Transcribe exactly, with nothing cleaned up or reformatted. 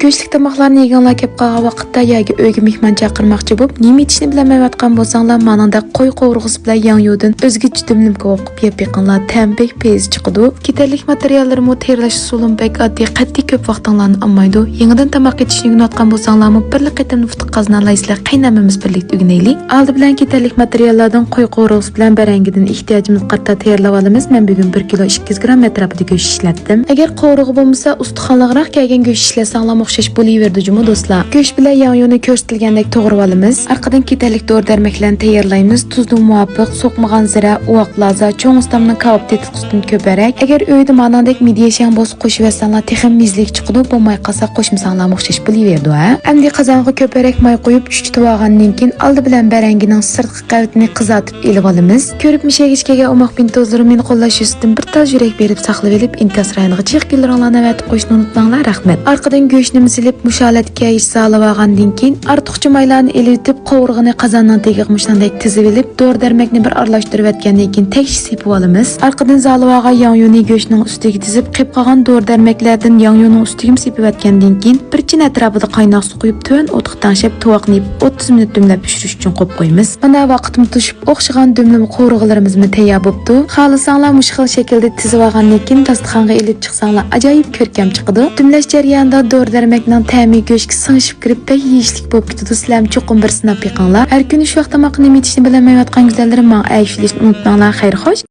گۆشلۈك تاماقلارنى يېگىڭلار كەپ قالغان ۋاقىتتا ياكى ئۆيگە مېھمان چاقىرماقچى بولۇپ، نېمە ئېتىشنى بىلەلمەيۋاتقان بولساڭلار، مانىڭدەك قوي قورۇغۇسى بىلەن ياڭيۇدىن ئۆزگىچە دۈملىمىكى ئوقۇپ يەپ بېقىڭلار. تەمى بەك پەيز چىقىدۇ. كېتەرلىك ماتېرىياللىرىمۇ تەييارلاش ئۇسۇلىمۇ بەك ئاددىي، قەتئىي كۆپ ۋاقتىڭلارنى ئالمايدۇ. يېڭىدىن تاماق ئېتىشنى ئۆگىنىۋاتقان بولساڭلارمۇ، بىرلا قېتىمدا ئۇتۇق قازىنالايسىلەر. قېنى ھەممىمىز بىرلىكتە ئۆگىنەيلى. ئالدى بىلەن كېتەرلىك ماتېرىياللاردىن قوي قورۇغۇسى بىلەن بەرەڭگىدىن ئېھتىياجىمىزغا قارىتا تەييارلاۋالىمىز. مەن بۈگۈن بىر كىلو ئىككى يۈز گرام ئەتراپىدا گۆش ئىشلەتتىم. ئەگەر قورۇغى بولمىسا، ئۇستىخانلىقراق كەلگەن گۆش ئىشلەتسەڭلارمۇ ئوخشاش بولۇۋېرىدۇ جۇمۇ دوستلار. گۆش بىلەن ياڭيۇنى كۆرسىتىلگەندەك توغرىۋالىمىز. ئارقىدىن كېتەرلىك دورا دەرمەكلەرنى تەييارلايمىز. تۇزنى مۇۋاپىق، سوقمىغان زىرە، ئۇۋاق لازا، چوڭ ئۇستامنىڭ كاۋاپ تېتىتقۇسىدىن كۆپرەك. ئەگەر ئۆيدە مانىڭدەك مىدىيەشەڭ بولسا، قوشۇۋەتسەڭلار تېخىمۇ مېزىلىك چىقىدۇ، بولماي قالسا قوشمىساڭلارمۇ ئوخشاش بولۇۋېرىدۇ ھە. ئەمدى قازانغا كۆپرەك ماي قۇيۇپ، چۈچۈتۈۋالغاندىن كېيىن، ئالدى بىلەن بەرەڭگىنىڭ سىرتقى قەۋىتىنى قىزارتىپ ئېلىۋالىمىز. كۆرۈپ مۇشەگىچكەگە ئوماق پىنتوزلىرىم مېنى قوللاش يۈزىسىدىن بىر تال يۈرەك بېرىپ ساقلىۋېلىپ، ئىنكاس رايونىغا چىقىپ كۈنلىرىڭلارنى ئەۋەتىپ قويۇشنى ئۇنتۇماڭلار، رەھمەت. ئارقىدىن گۆشنىمۇ سېلىپ، مۇشۇ ھالەتكە كەلگىچە زالىۋالغاندىن كېيىن، ئارتۇقچە مايلارنى ئېلىۋېتىپ، قوۋۇرغىنى قازاننىڭ تېگىگە مۇشۇندەك تىزىۋېلىپ، دورا دەرمەكنى بىر ئارىلاشتۇرۇۋەتكەندىن كېيىن، تەكشى سېپىۋالىمىز. ئارقىدىن زالىۋالغان ياڭيۇنى گۆشنىڭ ئۈستىگە تىزىپ، قېلىپ قالغان دورا دەرمەكلەردىن ياڭيۇنىڭ ئۈستىگىمۇ سېپىۋەتكەندىن كېيىن، بىر چىنە ئەتراپىدا قايناق سۇ قۇيۇپ، تۆۋەن ئوتقا تەڭشەپ، تۇۋاقنى يېپىپ، ئوتتۇز مىنۇت دۈملەپ پىشۇرۇش ئۈچۈن قويۇپ قويىمىز. مانا، ۋاقىتمۇ توشۇپ، ئوخشىغان دۈملىمە قورۇغىلىرىمىزمۇ تەييار بوپتۇ. خالىساڭلار مۇشۇ خىل شەكىلدە تىزىۋالغاندىن كېيىن داستىخانغا ئېلىپ چىقساڭلار ئاجايىپ كۆركەم چىقىدۇ. دۈملەش جەريانىدا دورا دەرمەكنىڭ تەمى گۆشكە سىڭىشىپ كىرىپ بەك يېيىشلىك بولۇپ كېتىدۇ. سىلەرمۇ چوقۇم بىر سىناپ بېقىڭلار. ھەر كۈنى شۇ ۋاق تاماققا نېمە ئېتىشنى بىلەلمەيۋاتقان گۈزەللىرىم ماڭا ئەگىشىۋېلىشنى ئۇنتۇماڭلار. خەير خوش.